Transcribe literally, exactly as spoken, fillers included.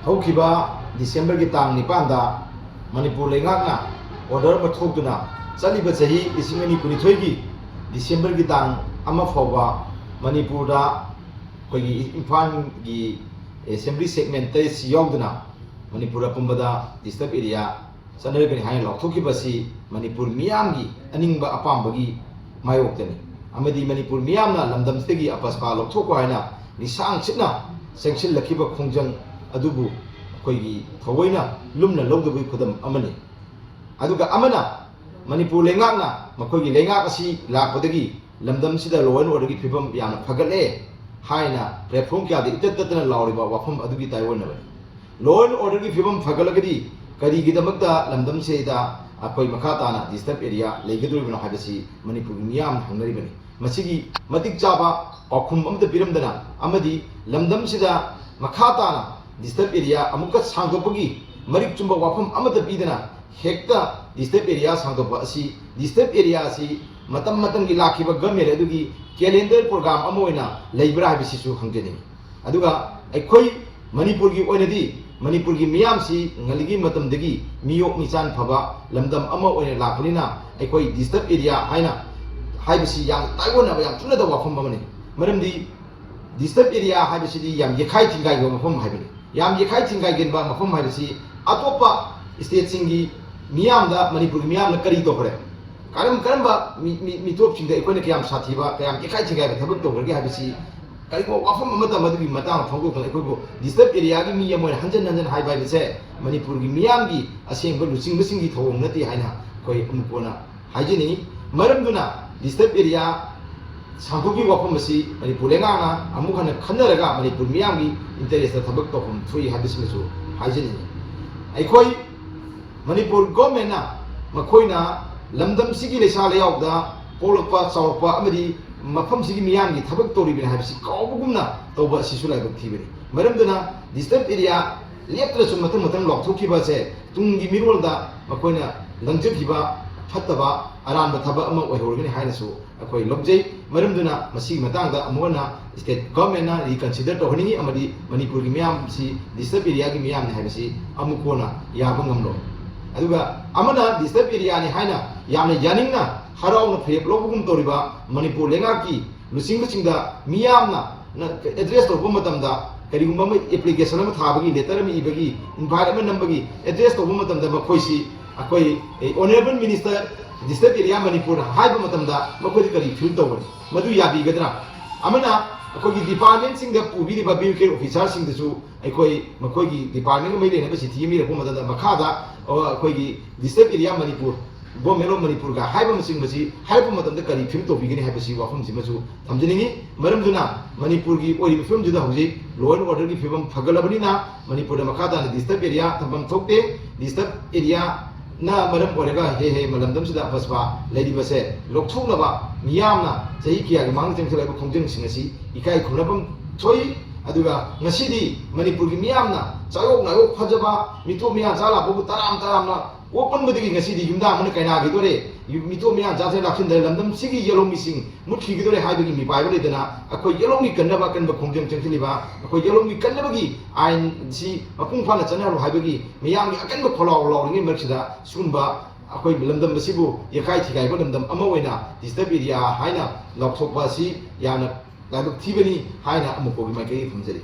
ꯍꯧꯈꯤꯕ ꯗꯤꯁꯦꯝꯕꯔꯒꯤ ꯇꯥꯡ ꯅꯤꯄꯥꯟꯗ ꯃꯅꯤꯄꯨꯔ ꯂꯩꯉꯥꯛꯅ order ꯑꯃ ꯊꯣꯛꯇꯨꯅ ꯆꯠꯂꯤꯕ ꯆꯍꯤ ꯂꯤꯁꯤꯡ ꯑꯅꯤ ꯀꯨꯟꯅꯤꯊꯣꯏꯒꯤ ꯗꯤꯁꯦꯝꯕꯔꯒꯤ ꯇꯥꯡ ꯑꯃ ꯐꯥꯎꯕ ꯃꯅꯤꯄꯨꯔꯗ ꯑꯩꯈꯣꯏꯒꯤ ꯏꯝꯐꯥꯜꯒꯤ assembly segment ꯇꯔꯦꯠꯁꯤ ꯌꯥꯎꯗꯅ ꯃꯅꯤꯄꯨꯔ ꯑꯄꯨꯝꯕꯗ disturb area ꯆꯠꯅꯔꯒꯅꯤ ꯍꯥꯏꯅ ꯂꯥꯎꯊꯣꯛꯈꯤꯕ ꯑꯁꯤ ꯃꯅꯤꯄꯨꯔ ꯃꯤꯌꯥꯝꯒꯤ ꯑꯅꯤꯡꯕ ꯑꯄꯥꯝꯕꯒꯤ ꯃꯥꯌꯣꯛꯇꯅꯤ꯫ ꯑꯃꯗꯤ ꯃꯅꯤꯄꯨꯔ ꯃꯤꯌꯥꯝꯅ ꯂꯝꯗꯝꯁꯤꯗꯒꯤ ꯑꯄꯁꯄꯥ ꯂꯧꯊꯣꯛꯄ ꯍꯥꯏꯅ ꯂꯤꯁꯥꯡ ꯁꯤꯠꯅ ꯆꯪꯁꯤꯜꯂꯛꯈꯤꯕ ꯈꯣꯡꯖꯪ ꯑꯗꯨꯕꯨ ꯑꯩꯈꯣꯏꯒꯤ ꯊꯑꯣꯏꯅ ꯂꯨꯝꯅ ꯂꯧꯗꯕꯒꯤ ꯈꯨꯗꯝ ꯑꯃꯅꯤ꯫ ꯑꯗꯨꯒ ꯑꯃꯅ ꯃꯅꯤꯄꯨꯔ ꯂꯩꯉꯥꯛꯅ ꯃꯈꯣꯏꯒꯤ ꯂꯩꯉꯥꯛ ꯑꯁꯤ ꯂꯥꯛꯄꯗꯒꯤ ꯂꯝꯗꯝꯁꯤꯗ law and order ꯒꯤ ꯐꯤꯕꯝ ꯌꯥꯝꯅ ꯐꯒꯠꯂꯦ ꯍꯥꯏꯅ platform ꯀꯌꯥꯗ ꯏꯇꯠ ꯇꯠꯇꯅ ꯂꯥꯎꯔꯤꯕ ꯋꯥꯐꯝ ꯑꯗꯨꯒꯤ ꯇꯥꯏꯑꯣꯟꯅꯕꯅꯤ꯫ Law and order ꯒꯤ ꯐꯤꯕꯝ ꯐꯒꯠꯂꯒꯗꯤ ꯀꯔꯤꯒꯤꯗꯃꯛꯇ ꯂꯝꯗꯝꯁꯤꯗ ꯑꯩꯈꯣꯏ ꯃꯈꯥ ꯇꯥꯅ disturb area ꯂꯩꯒꯗꯧꯔꯤꯕꯅꯣ ꯍꯥꯏꯕꯁꯤ ꯃꯅꯤꯄꯨꯔꯒꯤ ꯃꯤꯌꯥꯝꯅ ꯍꯪꯅꯔꯤꯕꯅꯤ꯫ ꯃꯁꯤꯒꯤ ꯃꯇꯤꯛ ꯆꯥꯕ ꯄꯥꯎꯈꯨꯝ ꯑꯃꯠꯇ ꯄꯤꯔꯝꯗꯅ ꯑꯃꯗꯤ ꯂꯝꯗꯝꯁꯤꯗ ꯃꯈꯥ ꯇꯥꯅ disturb area ꯑꯃꯨꯛꯀ ꯁꯥꯡꯗꯣꯛꯄꯒꯤ ꯃꯔꯤꯛ ꯆꯨꯝꯕ ꯋꯥꯐꯝ ꯑꯃꯠꯇ ꯄꯤꯗꯅ ꯍꯦꯛꯇ disturb area ꯁꯥꯡꯗꯣꯛꯄ ꯑꯁꯤ, disturb area ꯑꯁꯤ ꯃꯇꯝ ꯃꯇꯝꯒꯤ ꯂꯥꯛꯈꯤꯕ government ꯑꯗꯨꯒꯤ calendar program ꯑꯃ ꯑꯣꯏꯅ ꯂꯩꯕ꯭ꯔꯥ ꯍꯥꯏꯕꯁꯤꯁꯨ ꯍꯪꯖꯅꯤꯡꯏ꯫ ꯑꯗꯨꯒ ꯑꯩꯈꯣꯏ ꯃꯅꯤꯄꯨꯔꯒꯤ ꯑꯣꯏꯅꯗꯤ ꯃꯅꯤꯄꯨꯔꯒꯤ ꯃꯤꯌꯥꯝꯁꯤ ꯉꯜꯂꯤꯉꯩ ꯃꯇꯝꯗꯒꯤ ꯃꯤꯌꯣꯛ ꯃꯤꯆꯥꯟ ꯐꯕ ꯂꯝꯗꯝ ꯑꯃ ꯑꯣꯏꯅ ꯂꯥꯛꯄꯅꯤꯅ ꯑꯩꯈꯣꯏ disturb area ꯍꯥꯏꯅ ꯍꯥꯏꯕꯁꯤ ꯌꯥꯝ ꯇꯥꯏꯑꯣꯟꯅꯕ, ꯌꯥꯝ ꯆꯨꯅꯗꯕ ꯋꯥꯐꯝ ꯑꯃꯅꯤ꯫ ꯃꯔꯝꯗꯤ disturb area ꯍꯥꯏꯕꯁꯤꯗꯤ ꯌꯥꯝ ꯌꯦꯈꯥꯏ ꯊꯤꯡꯒꯥꯏꯕ ꯃꯐꯝ ꯍꯥꯏꯕꯅꯤ꯫ ꯌꯥꯝ ꯌꯦꯈꯥꯏ ꯊꯤꯡꯒꯥꯏꯒꯟꯕ ꯃꯐꯝ ꯍꯥꯏꯕꯁꯤ ꯑꯇꯣꯞꯄ state ꯁꯤꯡꯒꯤ ꯃꯤꯌꯥꯝꯗ ꯃꯅꯤꯄꯨꯔꯒꯤ ꯃꯤꯌꯥꯝꯅ ꯀꯔꯤ ꯇꯧꯈ꯭ꯔꯦ? ꯀꯔꯝ ꯀꯔꯝꯕ ꯃꯤ-, ꯃꯤ-, ꯃꯤꯇꯣꯞꯁꯤꯡꯗ ꯑꯩꯈꯣꯏꯅ ꯀꯌꯥꯝ ꯁꯥꯊꯤꯕ, ꯀꯌꯥꯝ ꯌꯦꯈꯥꯏ ꯊꯤꯡꯒꯥꯏꯕ ꯊꯕꯛ ꯇꯧꯈ꯭ꯔꯒꯦ ꯍꯥꯏꯕꯁꯤ ꯀꯔꯤꯒꯨꯝꯕ ꯋꯥꯐꯝ ꯑꯃꯠꯇ ꯃꯗꯨꯒꯤ ꯃꯇꯥꯡꯗ ꯐꯣꯡꯗꯣꯛꯇꯅ ꯑꯩꯈꯣꯏꯕꯨ disturb area ꯒꯤ ꯃꯤ ꯑꯃ ꯑꯣꯏꯅ ꯍꯟꯖꯟ ꯍꯟꯖꯟ ꯍꯥꯏꯕ ꯍꯥꯏꯕꯁꯦ ꯃꯅꯤꯄꯨꯔꯒꯤ ꯃꯤꯌꯥꯝꯒꯤ ꯑꯁꯦꯡꯕ ꯂꯨꯆꯤꯡꯕꯁꯤꯡꯒꯤ ꯊꯧꯑꯣꯡ ꯅꯠꯇꯦ ꯍꯥꯏꯅ ꯑꯩꯈꯣꯏ ꯑꯃꯨꯛ ꯀꯣꯟꯅ ꯍꯥꯏꯖꯅꯤꯡꯏ꯫ ꯃꯔꯝꯗꯨꯅ disturb area ꯁꯥꯡꯗꯣꯛꯄꯒꯤ ꯋꯥꯐꯝ ꯑꯁꯤ ꯃꯅꯤꯄꯨꯔ ꯂꯩꯉꯥꯛꯅ ꯑꯃꯨꯛ ꯍꯟꯅ ꯈꯟꯅꯔꯒ ꯃꯅꯤꯄꯨꯔ ꯃꯤꯌꯥꯝꯒꯤ interest ꯇ ꯊꯕꯛ ꯇꯧꯐꯝ ꯊꯣꯛꯏ ꯍꯥꯏꯕꯁꯤꯃꯁꯨ ꯍꯥꯏꯖꯅꯤꯡꯏ꯫ ꯑꯩꯈꯣꯏ ꯃꯅꯤꯄꯨꯔ government ꯅ ꯃꯈꯣꯏꯅ ꯂꯝꯗꯝꯁꯤꯒꯤ ꯂꯩꯁꯥ ꯂꯩꯌꯥꯎꯗ ꯄꯣꯛꯂꯛꯄ, ꯆꯥꯎꯔꯛꯄ ꯑꯃꯗꯤ ꯃꯐꯝꯁꯤꯒꯤ ꯃꯤꯌꯥꯝꯒꯤ ꯊꯕꯛ ꯇꯧꯔꯤꯕꯅꯤ ꯍꯥꯏꯕꯁꯤ ꯀꯥꯎꯕꯒꯨꯝꯅ ꯇꯧꯕ ꯑꯁꯤꯁꯨ ꯂꯥꯏꯕꯛ ꯊꯤꯕꯅꯤ꯫ ꯃꯔꯝꯗꯨꯅ disturb area ꯂꯦꯞꯇꯅꯁꯨ ꯃꯊꯪ ꯃꯊꯪ ꯂꯥꯎꯊꯣꯛꯈꯤꯕ ꯑꯁꯦ ꯇꯨꯡꯒꯤ ꯃꯤꯔꯣꯜꯗ ꯃꯈꯣꯏꯅ ꯂꯪꯖꯈꯤꯕ ꯐꯠꯇꯕ ꯑꯔꯥꯟꯕ ꯊꯕꯛ ꯑꯃ ꯑꯣꯏꯍꯧꯔꯒꯅꯤ ꯍꯥꯏꯅꯁꯨ ꯑꯩꯈꯣꯏ ꯂꯧꯖꯩ꯫ ꯃꯔꯝꯗꯨꯅ ꯃꯁꯤꯒꯤ ꯃꯇꯥꯡꯗ ꯑꯃꯨꯛ ꯍꯟꯅ state governmentꯅ reconsider ꯇꯧꯍꯟꯅꯤꯡꯉꯤ ꯑꯃꯗꯤ ꯃꯅꯤꯄꯨꯔꯒꯤ ꯃꯤꯌꯥꯝꯁꯤ disturbed areaꯒꯤ ꯃꯤꯌꯥꯝꯅꯤ ꯍꯥꯏꯕꯁꯤ ꯑꯃꯨꯛ ꯀꯣꯟꯅ ꯌꯥꯕ ꯉꯝꯂꯣꯏ꯫ ꯑꯗꯨꯒ ꯑꯃꯅ disturbed areaꯅꯤ ꯍꯥꯏꯅ ꯌꯥꯝꯅ ꯌꯥꯅꯤꯡꯅ ꯍꯔꯥꯎꯅ ꯐꯤꯔꯦꯞ ꯂꯧꯕꯒꯨꯝ ꯇꯧꯔꯤꯕ ꯃꯅꯤꯄꯨꯔ ꯂꯩꯉꯥꯛꯀꯤ ꯂꯨꯆꯤꯡꯕꯁꯤꯡꯗ ꯃꯤꯌꯥꯝꯅ address ꯇꯧꯔꯛꯄ ꯃꯇꯝꯗ, ꯀꯔꯤꯒꯨꯝꯕ ꯑꯃ application ꯑꯃ ꯊꯥꯕꯒꯤ, letter ꯑꯃ ꯏꯕꯒꯤ, invite ꯑꯃ ꯅꯝꯕꯒꯤ address ꯇꯧꯕ ꯃꯇꯝꯗ ꯃꯈꯣꯏꯁꯤ ꯑꯩꯈꯣꯏ Honourable Minister, Disturbed Area Manipur ꯍꯥꯏꯕ ꯃꯇꯝꯗ ꯃꯈꯣꯏꯗ ꯀꯔꯤ feel ꯇꯧꯒꯅꯤ? ꯃꯗꯨ ꯌꯥꯕꯤꯒꯗ꯭ꯔꯥ? ꯑꯃꯅ ꯑꯩꯈꯣꯏꯒꯤ departmentꯁꯤꯡꯗ ꯄꯨꯕꯤꯔꯤꯕ B O K officerꯁꯤꯡꯗꯁꯨ ꯑꯩꯈꯣꯏ ꯃꯈꯣꯏꯒꯤ departmentꯒ ꯃꯔꯤ ꯂꯩꯅꯕ ꯆꯤꯊꯤ ꯑꯃ ꯏꯔꯛꯄ ꯃꯇꯝꯗ ꯃꯈꯥꯗ, ꯑ, ꯑꯩꯈꯣꯏꯒꯤ Disturbed Area Manipur, Government of Manipurꯒ ꯍꯥꯏꯕꯅꯆꯤꯡꯕꯁꯤ ꯍꯥꯏꯔꯛꯄ ꯃꯇꯝꯗ ꯀꯔꯤ feel ꯇꯧꯕꯤꯒꯅꯤ ꯍꯥꯏꯕꯁꯤ ꯋꯥꯐꯝꯁꯤꯃꯁꯨ ꯊꯝꯖꯅꯤꯡꯏ꯫ ꯃꯔꯝꯗꯨꯅ ꯃꯅꯤꯄꯨꯔꯒꯤ ꯑꯣꯏꯔꯤꯕ ꯐꯤꯕꯝꯁꯤꯗ ꯍꯧꯖꯤꯛ law and orderꯒꯤ ꯐꯤꯕꯝ ꯐꯒꯠꯂꯕꯅꯤꯅ ꯃꯅꯤꯄꯨꯔꯗ ꯃꯈꯥ ꯇꯥꯅ disturbed area ꯊꯝꯐꯝ ꯊꯣꯛꯇꯦ꯫ Disturbed areaꯅ ꯃꯔꯝ ꯑꯣꯏꯔꯒ ꯍꯦ ꯍꯦ ꯃꯂꯝꯗꯝꯁꯤꯗ ꯑꯄꯁꯄꯥ ꯂꯩꯔꯤꯕꯁꯦ ꯂꯧꯊꯣꯛꯅꯕ ꯃꯤꯌꯥꯝꯅ ꯆꯍꯤ ꯀꯌꯥꯒꯤ ꯃꯃꯥꯡꯗ ꯆꯦꯟꯈꯠꯂꯛꯄ ꯈꯣꯡꯖꯪꯁꯤꯡ ꯑꯁꯤ ꯏꯀꯥꯏ ꯈꯨꯝꯅꯐꯝ ꯊꯣꯛꯏ꯫ ꯑꯗꯨꯒ ꯉꯁꯤꯗꯤ ꯃꯅꯤꯄꯨꯔꯒꯤ ꯃꯤꯌꯥꯝꯅ ꯆꯥꯌꯣꯛ ꯅꯥꯌꯣꯛ ꯐꯖꯕ ꯃꯤꯇꯣꯞ ꯃꯤꯌꯥꯟꯆꯥ ꯂꯥꯛꯄꯕꯨ ꯇꯔꯥꯝ ꯇꯔꯥꯝꯅ ꯑꯣꯛꯃꯟꯕꯗꯒꯤ ꯉꯁꯤꯗꯤ ꯌꯨꯝꯗ ꯑꯃꯅ ꯀꯩꯅꯥꯈꯤꯗꯣꯔꯦ, ꯌꯨ-, ꯃꯤꯇꯣꯞ ꯃꯤꯌꯥꯟꯆꯥꯁꯦ ꯂꯥꯛꯁꯤꯟꯗꯅ ꯂꯝꯗꯝꯁꯤꯒꯤ ꯌꯦꯜꯍꯧꯃꯤꯁꯤꯡ ꯃꯨꯠꯈꯤꯒꯗꯣꯔꯦ ꯍꯥꯏꯕꯒꯤ ꯃꯤꯄꯥꯏꯕ ꯂꯩꯗꯅ ꯑꯩꯈꯣꯏ ꯌꯦꯜꯍꯧꯃꯤ ꯀꯟꯅꯕ ꯑꯀꯟꯕ ꯈꯣꯡꯖꯪ ꯆꯪꯁꯤꯜꯂꯤꯕ, ꯑꯩꯈꯣꯏ ꯌꯦꯜꯍꯧꯃꯤ ꯀꯟꯅꯕꯒꯤ ꯑꯥꯏꯟꯁꯤ ꯃꯄꯨꯡ ꯐꯥꯅ ꯆꯠꯅꯍꯜꯂꯨ ꯍꯥꯏꯕꯒꯤ ꯃꯤꯌꯥꯝꯒꯤ ꯑꯀꯟꯕ ꯈꯣꯜꯂꯥꯎ ꯂꯥꯎꯔꯤꯉꯩ ꯃꯔꯛꯁꯤꯗ ꯁꯤꯒꯨꯝꯕ ꯑꯩꯈꯣꯏ ꯂꯝꯗꯝ ꯑꯁꯤꯕꯨ ꯌꯦꯈꯥꯏ ꯊꯤꯒꯥꯏꯕ ꯂꯝꯗꯝ ꯑꯃ ꯑꯣꯏꯅ disturbed area ꯍꯥꯏꯅ ꯂꯥꯎꯊꯣꯛꯄ ꯑꯁꯤ ꯌꯥꯝꯅ ꯂꯥꯏꯕꯛ ꯊꯤꯕꯅꯤ ꯍꯥꯏꯅ ꯑꯃꯨꯛ ꯀꯣꯕꯤ ꯃꯥꯏꯀꯩꯒꯤ ꯊꯝꯖꯔꯤ꯫